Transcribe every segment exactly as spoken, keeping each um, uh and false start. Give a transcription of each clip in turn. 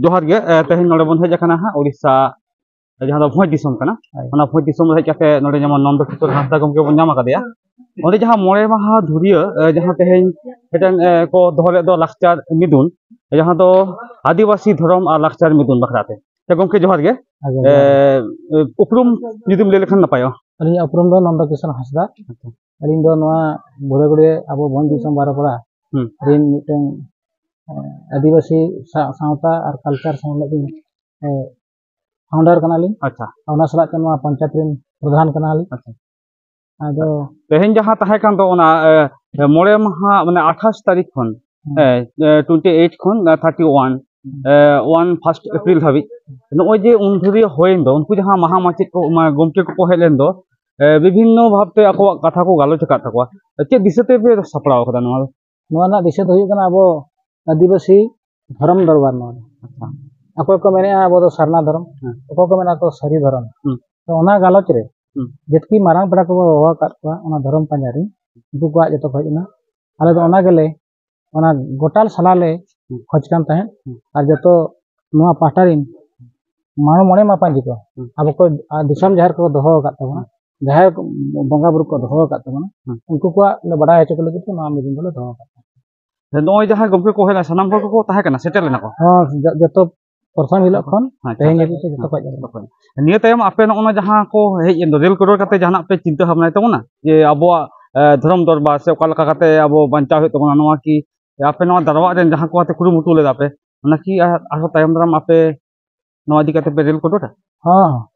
ᱡᱚᱦᱟᱨ ᱜᱮ᱾ ᱮ, ᱛᱮᱦᱮᱧ ᱱᱚᱰᱮ ᱵᱚᱱ ᱦᱮᱡ ᱟᱠᱟᱱᱟ ᱦᱟᱸᱜ ᱩᱲᱤᱥᱥᱟ, ᱡᱟᱦᱟᱸ ᱫᱚ ᱵᱷᱚᱸᱡᱽ ᱫᱤᱥᱚᱢ ᱠᱟᱱᱟ᱾ ᱦᱳᱭ᱾ ᱚᱱᱟ ᱵᱷᱚᱸᱡᱽ ᱫᱤᱥᱚᱢ ᱨᱮ ᱦᱮᱡ ᱠᱟᱛᱮ ᱱᱚᱰᱮ ᱡᱮᱢᱚᱱ ᱱᱚᱱᱫᱚ ᱠᱤᱥᱳᱨ ᱦᱟᱸᱥᱫᱟ ᱜᱚᱢᱠᱮ ᱵᱚᱱ ᱧᱟᱢ ᱟᱠᱟᱫᱮᱭᱟ᱾ ᱚᱸᱰᱮ ᱡᱟᱦᱟᱸ ᱢᱚᱬᱮ ᱢᱟᱦᱟ ᱫᱷᱩᱨᱤᱭᱟᱹ, ᱮ, ᱡᱟᱦᱟᱸ ᱛᱮᱦᱮᱧ ᱢᱤᱫᱴᱟᱝ, ᱮ, ᱠᱚ ᱫᱚᱦᱚ ᱞᱮᱫ ᱫᱚ ᱞᱟᱠᱪᱟᱨ ᱢᱤᱫᱩᱱ, ᱡᱟᱦᱟᱸ ᱫᱚ ᱟᱹᱫᱤᱵᱟᱹᱥᱤ ᱫᱷᱚᱨᱚᱢ ᱟᱨ ᱞᱟᱠᱪᱟᱨ ᱢᱤᱫᱩᱱ ᱵᱟᱠᱷᱨᱟ ᱛᱮ᱾ ᱛᱚ ᱜᱚᱢᱠᱮ ᱡᱚᱦᱟᱨ ᱜᱮ᱾ ᱦᱮᱸ, ᱮ, ᱡᱚᱦᱟᱨ ᱜᱮ᱾ ᱮ, ᱩᱯᱨᱩᱢ ᱡᱩᱫᱤᱢ ᱞᱟᱹᱭ ᱞᱮᱠᱷᱟᱱ ᱱᱟᱯᱟᱭᱚᱜᱼᱟ᱾ ᱟᱹᱞᱤᱧᱟᱜ ᱩᱯᱨᱩᱢ ᱫᱚ ᱱᱚᱱᱫᱚ ᱠᱤᱥᱳᱨ ᱦᱟᱸᱥᱫᱟ᱾ ᱟᱪᱪᱷᱟ᱾ ᱟᱹᱞᱤᱧ ᱫᱚ ᱱᱚᱣᱟ ᱵᱷᱩᱲᱟᱹᱜᱩᱲᱤᱭᱟᱹ ᱟᱵᱚ ᱵᱷᱚᱸᱡᱽ ᱫᱤᱥᱚᱢ ᱵᱟᱨᱚᱯᱟᱲᱟ ᱦᱩᱸ᱾ ᱨᱮᱱ ᱢᱤᱫᱴᱟᱝ, ᱮ, ᱟᱹᱫᱤᱵᱟᱹᱥᱤ ᱥᱟ-, ᱥᱟᱶᱛᱟ ᱟᱨ ᱠᱟᱞᱪᱟᱨ ᱥᱮᱢᱞᱮᱫ ᱨᱮᱱ, ᱮ, ᱯᱷᱟᱣᱩᱱᱰᱟᱨ ᱠᱟᱱᱟᱞᱤᱧ᱾ ᱟᱪᱪᱷᱟ᱾ ᱚᱱᱟ ᱥᱟᱞᱟᱜ ᱛᱮ ᱱᱚᱣᱟ ᱯᱚᱧᱪᱟᱭᱮᱛ ᱨᱮᱱ ᱯᱨᱚᱫᱷᱟᱱ ᱠᱟᱱᱟᱞᱤᱧ᱾ ᱟᱪᱪᱷᱟ᱾ ᱟᱫᱚ ᱛᱮᱦᱮᱧ ᱡᱟᱦᱟᱸ ᱛᱟᱦᱮᱸ ᱠᱟᱱ ᱫᱚ ᱚᱱᱟ, ᱮ, ᱢᱚᱬᱮ ᱢᱟᱦᱟ, ᱢᱟᱱᱮ ᱟᱴᱷᱟᱥ ᱛᱟᱹᱨᱤᱠᱷ ᱠᱷᱚᱱ, ᱦᱩᱸ᱾ ᱮ, ᱮ, ᱴᱩᱭᱮᱱᱴᱤ ᱮᱭᱤᱴ ᱠᱷᱚᱱ, ᱮ, ᱛᱷᱟᱨᱴᱤ ᱳᱣᱟᱱ, ᱦᱩᱸ᱾ ᱮ, ᱳᱣᱟᱱ ᱯᱷᱟᱨᱥᱴ ᱮᱯᱨᱤᱞ ᱫᱷᱟᱹᱵᱤᱡ ᱱᱚᱜᱼᱚᱭ ᱡᱮ ᱩᱱ ᱫᱷᱩᱨᱤᱭᱟᱹ ᱦᱩᱭᱮᱱ ᱫᱚ, ᱩᱱᱠᱩ ᱡᱟᱦᱟᱸ ᱢᱟᱦᱟ ᱢᱟᱪᱮᱫ ᱠᱚ, ᱢᱟ-, ᱜᱚᱢᱠᱮ ᱠᱚᱠᱚ ᱦᱮᱡ ᱞᱮᱱ ᱫᱚ, ᱮ, ᱵᱤᱵᱷᱤᱱᱱᱚ ᱵᱷᱟᱵᱛᱮ ᱟᱠᱚᱣᱟᱜ ᱠᱟᱛᱷᱟ ᱠᱚ ᱜᱟᱞᱚᱪ ᱟᱠᱟᱫ ᱛᱟᱠᱚᱣᱟ᱾ ᱪᱮᱫ ᱫᱤᱥᱟᱹ ᱛᱮᱯᱮ ᱥᱟᱯᱲᱟᱣ ᱟᱠᱟᱫᱟ ᱱᱚᱣᱟ ᱫᱚ? ᱱᱚᱣᱟ ᱨᱮᱱᱟᱜ ᱫᱤᱥᱟᱹ ᱫᱚ ᱦᱩᱭᱩᱜ ᱠᱟᱱᱟ ᱟᱵᱚ ᱟᱹᱫᱤᱵᱟᱹᱥᱤ ᱫᱷᱚᱨᱚᱢ ᱫᱚᱨᱵᱟᱨ ᱱᱚᱣᱟ ᱫᱚ᱾ ᱟᱪᱪᱷᱟ᱾ ᱚᱠᱚᱭ ᱠᱚ ᱢᱮᱱᱮᱫᱼᱟ ᱟᱵᱚ ᱫᱚ ᱥᱟᱨᱱᱟ ᱫᱷᱚᱨᱚᱢ, ᱦᱮᱸ᱾ ᱚᱠᱚᱭ ᱠᱚ ᱢᱮᱱᱟ ᱠᱚ ᱥᱟᱹᱨᱤ ᱫᱷᱚᱨᱚᱢ᱾ ᱦᱩᱸ᱾ ᱛᱚ ᱚᱱᱟ ᱜᱟᱞᱚᱪ ᱨᱮ ᱦᱩᱸ᱾ ᱡᱮᱛᱠᱤ ᱢᱟᱨᱟᱝ ᱯᱮᱲᱟ ᱠᱚᱵᱚ ᱦᱚᱦᱚ ᱟᱠᱟᱫ ᱠᱚᱣᱟ ᱚᱱᱟ ᱫᱷᱚᱨᱚᱢ ᱯᱟᱸᱡᱟ ᱨᱮ, ᱩᱱᱠᱩ ᱠᱚᱣᱟᱜ ᱡᱚᱛᱚ ᱠᱷᱚᱡ ᱚᱱᱟ ᱟᱞᱮ ᱫᱚ ᱚᱱᱟ ᱜᱮᱞᱮ, ᱚᱱᱟ ᱜᱚᱴᱟᱞ ᱥᱟᱞᱟ ᱞᱮ ᱦᱩᱸ᱾ ᱠᱷᱚᱡᱽ ᱠᱟᱱ ᱛᱟᱦᱮᱸᱫ᱾ ᱦᱩᱸ᱾ ᱟᱨ ᱡᱚᱛᱚ ᱱᱚᱣᱟ ᱯᱟᱦᱴᱟ ᱨᱮᱱ ᱢᱟᱱᱚ ᱢᱚᱬᱮ ᱢᱟᱯᱟᱡᱤ ᱠᱚ ᱦᱩᱸ᱾ ᱟᱵᱚ ᱠᱚ, ᱟᱨ ᱫᱤᱥᱚᱢ ᱡᱟᱦᱮᱨ ᱠᱚ ᱫᱚᱦᱚ ᱟᱠᱟᱫ ᱛᱟᱵᱚᱱᱟ, ᱦᱩᱸ᱾ ᱡᱟᱦᱮᱨ ᱵᱚᱸᱜᱟ ᱵᱩᱨᱩ ᱠᱚ ᱫᱚᱦᱚ ᱟᱠᱟᱫ ᱛᱟᱵᱚᱱᱟ, ᱦᱩᱸ᱾ ᱩᱱᱠᱩ ᱠᱚᱣᱟᱜ ᱞᱮ ᱵᱟᱰᱟᱭ ᱦᱚᱪᱚ ᱠᱚ ᱞᱟᱹᱜᱤᱫ ᱛᱮ ᱱᱚᱣᱟ ᱢᱤᱫ ᱫᱤᱱ ᱫᱚᱞᱮ ᱫᱚᱦᱚ ᱟᱠᱟᱫ ᱛᱟᱵᱚᱱᱟ᱾ ᱱᱚᱜᱼᱚᱭ ᱡᱟᱦᱟᱸᱭ ᱜᱚᱢᱠᱮ ᱠᱚ ᱦᱮᱡ ᱞᱮᱱᱟ, ᱥᱟᱱᱟᱢ ᱦᱚᱲ ᱠᱚᱠᱚ ᱛᱟᱦᱮᱸ ᱠᱟᱱᱟ, ᱥᱮᱴᱮᱨ ᱞᱮᱱᱟ ᱠᱚ? ᱦᱚᱸ, ᱡᱚ-, ᱡᱚᱛᱚ ᱯᱨᱚᱛᱷᱚᱢ ᱦᱤᱞᱳᱜ ᱠᱷᱚᱱ ᱟᱪᱪᱷᱟ, ᱛᱮᱦᱮᱧ ᱟᱪᱪᱷᱟ, ᱦᱟᱹᱵᱤᱡ ᱛᱮ ᱡᱚᱛᱚ ᱠᱚ ᱦᱮᱡ ᱞᱮᱱᱟ᱾ ᱡᱚᱛᱚ ᱠᱚ ᱦᱮᱡ ᱞᱮᱱᱟ᱾ ᱱᱤᱭᱟᱹ ᱛᱟᱭᱚᱢ ᱟᱯᱮ ᱱᱚᱜᱼᱚ ᱱᱚᱣᱟ ᱡᱟᱦᱟᱸ ᱠᱚ ᱦᱮᱡ ᱮᱱ ᱫᱚ, ᱨᱮᱞ ᱠᱚᱰᱚᱨ ᱠᱟᱛᱮ ᱡᱟᱦᱟᱱᱟᱜ ᱯᱮ ᱪᱤᱱᱛᱟᱹ ᱵᱷᱟᱵᱽᱱᱟᱭ ᱛᱟᱵᱚᱱᱟ ᱡᱮ ᱟᱵᱚᱣᱟᱜ, ᱮ, ᱫᱷᱚᱨᱚᱢ ᱫᱚᱨᱵᱟᱨ ᱥᱮ ᱚᱠᱟ ᱞᱮᱠᱟ ᱠᱟᱛᱮ ᱟᱵᱚ ᱵᱟᱧᱪᱟᱣ ᱦᱩᱭᱩᱜ ᱛᱟᱵᱚᱱᱟ, ᱱᱚᱣᱟ ᱠᱤ ᱟᱯᱮ ᱱᱚᱣᱟ ᱫᱟᱨᱣᱟᱜ ᱨᱮᱱ ᱡᱟᱦᱟᱸ ᱠᱚ ᱟᱛᱮ ᱠᱩᱨᱩᱢᱩᱴᱩ ᱞᱮᱫᱟ ᱯᱮ, ᱚᱱᱟ ᱠᱤ ᱟᱨ-, ᱟᱨᱦᱚᱸ ᱛᱟᱭᱚᱢ ᱫᱟᱨᱟᱢ ᱟᱯᱮ ᱱᱚᱣᱟ ᱤᱫᱤ ᱠᱟᱛᱮ ᱯᱮ ᱨᱮᱞ ᱠᱚᱰᱚᱨᱟ? ᱦᱚᱸ,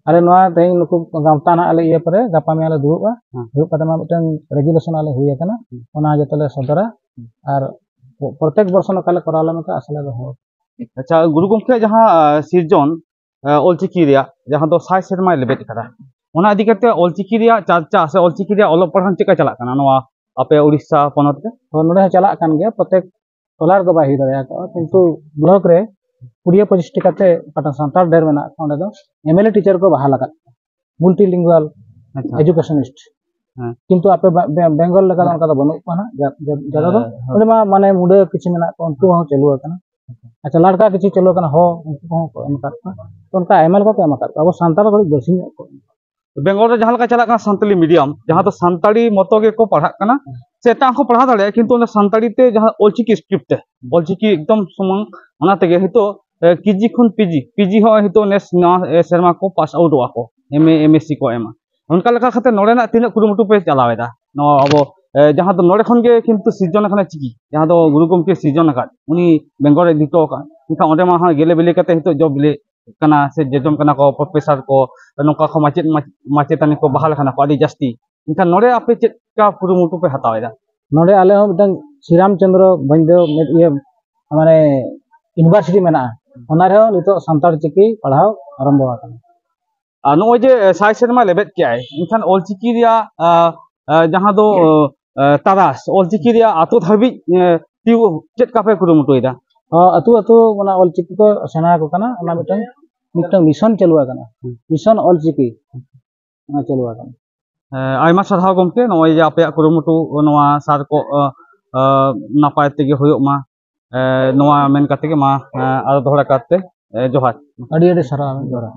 ᱟᱞᱮ ᱱᱚᱣᱟ ᱛᱮᱦᱮᱧ ᱱᱩᱠᱩ ᱜᱟᱶᱛᱟ ᱱᱟᱦᱟᱜ ᱞᱮ ᱤᱭᱟᱹ ᱯᱚᱨᱮ, ᱜᱟᱯᱟ ᱢᱮᱭᱟᱝ ᱞᱮ ᱫᱩᱲᱩᱵᱼᱟ᱾ ᱦᱮᱸ᱾ ᱫᱩᱲᱩᱵ ᱠᱟᱛᱮ ᱢᱟ ᱢᱤᱫᱴᱟᱝ ᱨᱮᱡᱩᱞᱮᱥᱚᱱ ᱟᱞᱮ ᱦᱩᱭ ᱟᱠᱟᱱᱟ, ᱦᱮᱸ᱾ ᱚᱱᱟ ᱡᱚᱛᱚ ᱞᱮ ᱥᱚᱫᱚᱨᱟ᱾ ᱦᱮᱸ᱾ ᱟᱨ ᱯᱨᱚᱛᱮᱠ ᱵᱚᱨᱥᱚ ᱱᱚᱝᱠᱟ ᱞᱮ ᱠᱚᱨᱟᱣ ᱞᱮ ᱢᱮᱱᱛᱮ ᱟᱥᱟ ᱞᱮ ᱫᱚᱦᱚ ᱟᱠᱟᱫᱟ᱾ ᱟᱪᱪᱷᱟ, ᱜᱩᱨᱩ ᱜᱚᱢᱠᱮᱭᱟᱜ ᱡᱟᱦᱟᱸ, ᱟᱸ, ᱥᱤᱨᱡᱚᱱ, ᱟᱸ, ᱚᱞᱪᱤᱠᱤ ᱨᱮᱭᱟᱜ, ᱡᱟᱦᱟᱸ ᱫᱚ ᱥᱟᱭ ᱥᱮᱨᱢᱟᱭ ᱞᱮᱵᱮᱫ ᱟᱠᱟᱫᱟ, ᱚᱱᱟ ᱤᱫᱤ ᱠᱟᱛᱮ ᱚᱞᱪᱤᱠᱤ ᱨᱮᱭᱟᱜ ᱪᱟᱨᱪᱟ ᱥᱮ ᱚᱞᱪᱤᱠᱤ ᱨᱮᱭᱟᱜ ᱚᱞᱚᱜ ᱯᱟᱲᱦᱟᱣ ᱪᱮᱫ ᱞᱮᱠᱟ ᱪᱟᱞᱟᱜ ᱠᱟᱱᱟ ᱱᱚᱣᱟ ᱟᱯᱮ ᱩᱲᱤᱥᱥᱟ ᱯᱚᱱᱚᱛ ᱨᱮ? ᱦᱳᱭ, ᱱᱚᱰᱮ ᱦᱚᱸ ᱪᱟᱞᱟᱜ ᱠᱟᱱ ᱜᱮᱭᱟ, ᱯᱨᱚᱛᱮᱠ ᱴᱚᱞᱟ ᱨᱮᱫᱚ ᱵᱟᱭ ᱦᱩᱭ ᱫᱟᱲᱮ ᱟᱠᱟᱫᱼᱟ, ᱠᱤᱱᱛᱩ ᱵᱞᱚᱠ ᱨᱮ ᱠᱩᱲᱤᱭᱟᱹ ᱯᱚᱸᱪᱤᱥᱴᱤ ᱠᱟᱛᱮ ᱚᱠᱟᱴᱟᱜ ᱥᱟᱱᱛᱟᱲ ᱰᱷᱮᱨ ᱢᱮᱱᱟᱜ ᱠᱚᱣᱟ, ᱚᱸᱰᱮ ᱫᱚ ᱮᱢ ᱮᱞ ᱮ ᱴᱤᱪᱟᱨ ᱠᱚ ᱵᱟᱦᱟᱞ ᱟᱠᱟᱫ ᱠᱚᱣᱟ, ᱢᱩᱞᱴᱤ ᱞᱤᱝᱜᱩᱣᱟᱞ ᱟᱪᱪᱷᱟ᱾ ᱮᱰᱩᱠᱮᱥᱚᱱᱤᱥᱴ᱾ ᱦᱮᱸ᱾ ᱠᱤᱱᱛᱩ ᱟᱯᱮ ᱵᱟ-, ᱵᱮ-, ᱵᱮᱝᱜᱚᱞ ᱞᱮᱠᱟ ᱫᱚ ᱦᱮᱸ᱾ ᱚᱱᱠᱟ ᱫᱚ ᱵᱟᱹᱱᱩᱜ ᱠᱚᱣᱟ ᱱᱟᱜ, ᱡᱟ-, ᱡᱟ-, ᱡᱟᱫᱟ ᱫᱚ᱾ ᱦᱮᱸ, ᱦᱮᱸ᱾ ᱚᱸᱰᱮ ᱢᱟ ᱢᱟᱱᱮ ᱢᱩᱰᱟᱹ ᱠᱤᱪᱷᱩ ᱢᱮᱱᱟᱜ ᱠᱚᱣᱟ, ᱩᱱᱠᱩ ᱦᱚᱸ ᱪᱟᱹᱞᱩ ᱟᱠᱟᱱᱟ᱾ ᱟᱪᱪᱷᱟ, ᱞᱟᱲᱠᱟ ᱠᱤᱪᱷᱩ ᱪᱟᱹᱞᱩ ᱟᱠᱟᱱᱟ, ᱦᱚ, ᱩᱱᱠᱩ ᱠᱚᱦᱚᱸ ᱠᱚ ᱮᱢ ᱟᱠᱟᱫ ᱠᱚᱣᱟ᱾ ᱛᱚ, ᱚᱱᱠᱟ ᱟᱭᱢᱟ ᱞᱮᱠᱟ ᱠᱚ ᱮᱢ ᱟᱠᱟᱫ ᱠᱚᱣᱟ᱾ ᱟᱵᱚ ᱥᱟᱱᱛᱟᱲ ᱫᱚ ᱠᱟᱹᱴᱤᱡ ᱵᱮᱥᱤ ᱧᱚᱜ ᱠᱚ ᱮᱢ ᱟᱠᱟᱫ ᱠᱚᱣᱟ᱾ ᱵᱮᱝᱜᱚᱞ ᱨᱮ ᱡᱟᱦᱟᱸ ᱞᱮᱠᱟ ᱪᱟᱞᱟᱜ ᱠᱟᱱᱟ ᱥᱟᱱᱛᱟᱲᱤ ᱢᱤᱰᱤᱭᱟᱢ, ᱡᱟᱦᱟᱸ ᱫᱚ ᱥᱟᱱᱛᱟᱲᱤ ᱢᱚᱛᱚ ᱜᱮᱠᱚ ᱯᱟᱲᱦᱟᱜ ᱠᱟᱱᱟ, ᱥᱮ ᱮᱴᱟᱜ ᱦᱚᱸᱠᱚ ᱯᱟᱲᱦᱟᱣ ᱫᱟᱲᱮᱭᱟᱜᱼᱟ, ᱠᱤᱱᱛᱩ ᱚᱱᱟ ᱥᱟᱱᱛᱟᱲᱤ ᱛᱮ ᱡᱟᱦᱟᱸ ᱚᱞᱪᱤᱠᱤ ᱥᱠᱨᱤᱯᱴ ᱛᱮ, ᱚᱞᱪᱤᱠᱤ ᱮᱠᱫᱚᱢ ᱥᱚᱢᱟᱱ, ᱚᱱᱟ ᱛᱮᱜᱮ ᱱᱤᱛᱚᱜ ᱠᱮᱡᱤ ᱠᱷᱚᱱ ᱯᱤᱡᱤ, ᱯᱤᱡᱤ ᱦᱚᱸ ᱱᱤᱛᱚᱜ ᱱᱮᱥ ᱱᱚᱣᱟ ᱥᱮᱨᱢᱟ ᱠᱚ ᱯᱟᱥ ᱟᱣᱩᱴᱚᱜᱼᱟ ᱠᱚ, ᱮᱢ ᱮ, ᱮᱢ ᱮᱥ ᱥᱤ ᱠᱚ ᱮᱢᱟ᱾ ᱚᱱᱠᱟ ᱞᱮᱠᱟ ᱠᱟᱛᱮ ᱱᱚᱰᱮᱱᱟᱜ ᱛᱤᱱᱟᱹᱜ ᱠᱩᱨᱩᱢᱩᱴᱩ ᱯᱮ ᱪᱟᱞᱟᱣ ᱮᱫᱟ? ᱱᱚᱣᱟ ᱟᱵᱚ, ᱮ, ᱡᱟᱦᱟᱸ ᱫᱚ ᱱᱚᱰᱮ ᱠᱷᱚᱱ ᱜᱮ ᱠᱤᱱᱛᱩ ᱥᱤᱨᱡᱚᱱ ᱟᱠᱟᱱᱟ ᱪᱤᱠᱤ, ᱡᱟᱦᱟᱸ ᱫᱚ ᱜᱩᱨᱩ ᱜᱚᱢᱠᱮ ᱥᱤᱨᱡᱚᱱ ᱟᱠᱟᱫ, ᱩᱱᱤ ᱵᱮᱝᱜᱚᱞ ᱨᱮ ᱤᱫᱤ ᱦᱚᱴᱚ ᱟᱠᱟᱫ᱾ ᱢᱮᱱᱠᱷᱟᱱ ᱚᱸᱰᱮ ᱢᱟ ᱦᱟᱸᱜ ᱜᱮᱞᱮ ᱵᱤᱞᱤ ᱠᱟᱛᱮ ᱱᱤᱛᱚᱜ ᱡᱚ ᱵᱤᱞᱤ ᱠᱟᱱᱟ, ᱥᱮ ᱡᱚᱡᱚᱢ ᱠᱟᱱᱟ ᱠᱚ, ᱯᱨᱚᱯᱷᱮᱥᱟᱨ ᱠᱚ, ᱱᱚᱝᱠᱟ ᱠᱚ ᱢᱟᱪᱮᱫ, ᱢᱟᱪ-, ᱢᱟᱪᱮᱛᱟᱹᱱᱤ ᱠᱚ ᱵᱟᱦᱟᱞ ᱟᱠᱟᱱᱟ ᱠᱚ ᱟᱹᱰᱤ ᱡᱟᱹᱥᱛᱤ᱾ ᱢᱮᱱᱠᱷᱟᱱ ᱱᱚᱰᱮ ᱟᱯᱮ ᱪᱮᱫ ᱞᱮᱠᱟ ᱠᱩᱨᱩᱢᱩᱴᱩ ᱯᱮ ᱦᱟᱛᱟᱣ ᱮᱫᱟ? ᱱᱚᱰᱮ ᱟᱞᱮ ᱦᱚᱸ ᱢᱤᱫᱴᱟᱝ ᱥᱨᱤᱨᱟᱢ ᱪᱚᱸᱫᱽᱨᱚ ᱵᱷᱚᱧᱡᱽᱫᱮᱣ ᱢᱤᱫ ᱤᱭᱟᱹ, ᱢᱟᱱᱮ, ᱤᱭᱩᱱᱤᱵᱷᱟᱨᱥᱤᱴᱤ ᱢᱮᱱᱟᱜᱼᱟ, ᱚᱱᱟ ᱨᱮᱦᱚᱸ ᱱᱤᱛᱚᱜ ᱥᱟᱱᱛᱟᱲ ᱪᱤᱠᱤ ᱯᱟᱲᱦᱟᱣ ᱟᱨᱟᱢᱵᱚ ᱟᱠᱟᱱᱟ᱾ ᱟᱨ ᱱᱚᱜᱼᱚᱭ ᱡᱮ, ᱮ, ᱥᱟᱭ ᱥᱮᱨᱢᱟ ᱞᱮᱵᱮᱫ ᱠᱮᱜᱼᱟᱭ, ᱮᱱᱠᱷᱟᱱ ᱚᱞᱪᱤᱠᱤ ᱨᱮᱭᱟᱜ, ᱟ, ᱟ, ᱡᱟᱦᱟᱸ ᱫᱚ, ᱟ, ᱛᱟᱨᱟᱥ, ᱚᱞᱪᱤᱠᱤ ᱨᱮᱭᱟᱜ ᱟᱛᱳ ᱫᱷᱟᱹᱵᱤᱡ, ᱮ, ᱛᱤᱭᱳᱜ ᱪᱮᱫ ᱞᱮᱠᱟ ᱯᱮ ᱠᱩᱨᱩᱢᱩᱴᱩᱭᱮᱫᱟ? ᱦᱚᱸ, ᱟᱹᱛᱩ ᱟᱹᱛᱩ ᱚᱱᱟ ᱚᱞᱪᱤᱠᱤ ᱠᱚ ᱥᱮᱬᱟ ᱟᱠᱚ ᱠᱟᱱᱟ, ᱚᱱᱟ ᱢᱤᱫᱴᱟᱝ, ᱢᱤᱫᱴᱟᱝ ᱢᱤᱥᱚᱱ ᱪᱟᱹᱞᱩ ᱟᱠᱟᱱᱟ, ᱢᱤᱥᱚᱱ ᱚᱞᱪᱤᱠᱤ ᱚᱱᱟ ᱪᱟᱹᱞᱩ ᱟᱠᱟᱱᱟ᱾ ᱮ, ᱟᱭᱢᱟ ᱥᱟᱨᱦᱟᱣ ᱜᱚᱢᱠᱮ, ᱱᱚᱜᱼᱚᱭ ᱡᱮ ᱟᱯᱮᱭᱟᱜ ᱠᱩᱨᱩᱢᱩᱴᱩ ᱱᱚᱣᱟ ᱥᱟᱨ ᱠᱚ, ᱟ, ᱟ, ᱱᱟᱯᱟᱭ ᱛᱮᱜᱮ ᱦᱩᱭᱩᱜ ᱢᱟ, ᱮ, ᱱᱚᱣᱟ ᱢᱮᱱ ᱠᱟᱛᱮ ᱜᱮ ᱢᱟ, ᱮ, ᱟᱨ ᱫᱚᱦᱲᱟ ᱠᱟᱨᱛᱮ, ᱮ, ᱡᱚᱦᱟᱨ᱾ ᱟᱹᱰᱤ ᱟᱹᱰᱤ ᱥᱟᱨᱦᱟᱣ, ᱡᱚᱦᱟᱨ᱾